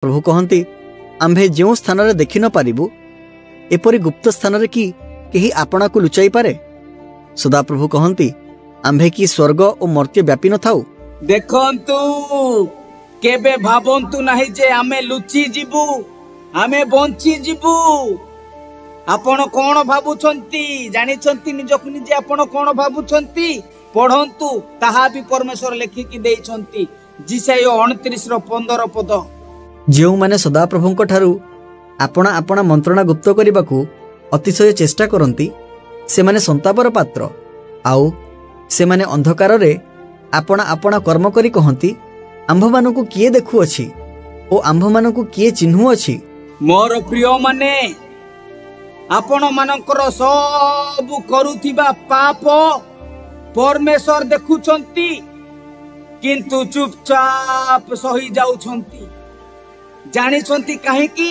ପ୍ରଭୁ କହନ୍ତି, ଆମ୍ଭେ ଯେଉଁ ସ୍ଥାନରେ ଦେଖି ନ ପାରିବୁ, ଏପରି ଗୁପ୍ତ ସ୍ଥାନରେ କି କେହି ଆପଣାକୁ ଲୁଚାଇ ପାରେ? ସଦାପ୍ରଭୁ କହନ୍ତି, ଆମ୍ଭେ କି ସ୍ୱର୍ଗ ଓ ମର୍ତ୍ତ୍ୟ ବ୍ୟାପି ନଥାଉ? ଦେଖନ୍ତୁ, କେବେ ଭାବନ୍ତୁ ନାହିଁ ଯେ ଆମେ ଲୁଚି ଯିବୁ, ଆମେ ବଞ୍ଚିଯିବୁ। ଆପଣ କଣ ଭାବୁଛନ୍ତି ଜାଣିଛନ୍ତି? ନିଜକୁ ନିଜେ ଆପଣ କଣ ଭାବୁଛନ୍ତି ପଢନ୍ତୁ, ତାହା ବି ପରମେଶ୍ୱର ଲେଖିକି ଦେଇଛନ୍ତି। ଯିଶାଇୟ 29ର 15 ପଦ। ଯେଉଁମାନେ ସଦାପ୍ରଭୁଙ୍କ ଠାରୁ ଆପଣା ଆପଣା ମନ୍ତ୍ରଣା ଗୁପ୍ତ କରିବାକୁ ଅତିଶୟ ଚେଷ୍ଟା କରନ୍ତି, ସେମାନେ ସନ୍ତାପର ପାତ୍ର। ଆଉ ସେମାନେ ଅନ୍ଧକାରରେ ଆପଣା ଆପଣା କର୍ମ କରି କହନ୍ତି, ଆମ୍ଭମାନଙ୍କୁ କିଏ ଦେଖୁଅଛି ଓ ଆମ୍ଭମାନଙ୍କୁ କିଏ ଚିହ୍ନୁଅଛି? ମୋର ପ୍ରିୟମାନେ, ଆପଣ ମାନଙ୍କର ସବୁ କରୁଥିବା ପାପ ପରମେଶ୍ୱର ଦେଖୁଛନ୍ତି, କିନ୍ତୁ ଚୁପଚାପ ସହି ଯାଉଛନ୍ତି। ଜାଣିଛନ୍ତି କାହିଁକି?